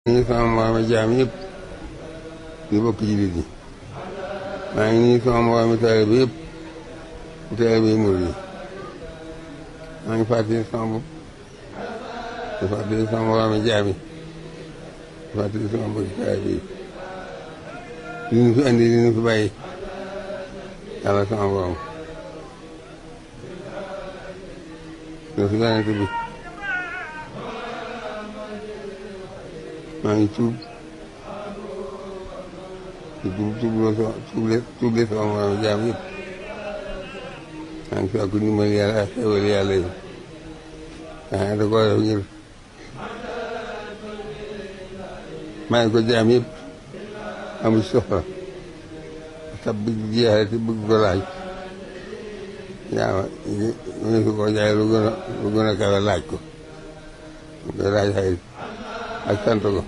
ngi sama moromi jaam yëpp di bokk jullit yi maa ngi nii sama moromi taalibe yëpp di taalibe murid yi maa ngi fàttali sama bopp di fàttali sama moromi jaam yi di fàttali sama bokki taalibe yi li ñu fi andi li ñu fi bàyyi yàlla sama borom dina fi yonent bi maa ngi tuub tuuble sama moromi jaam yëpp maa ngi fi ak ndimbal yàlla ak xéwal yàlla yi da koo def ngir maa ngi ko jaam yëpp amul soxla tab bi jeexale te bëgg ko laaj yaa ñu fi ko jaay lu gën a kawe laaj ko koy laaj xëy ak sant ko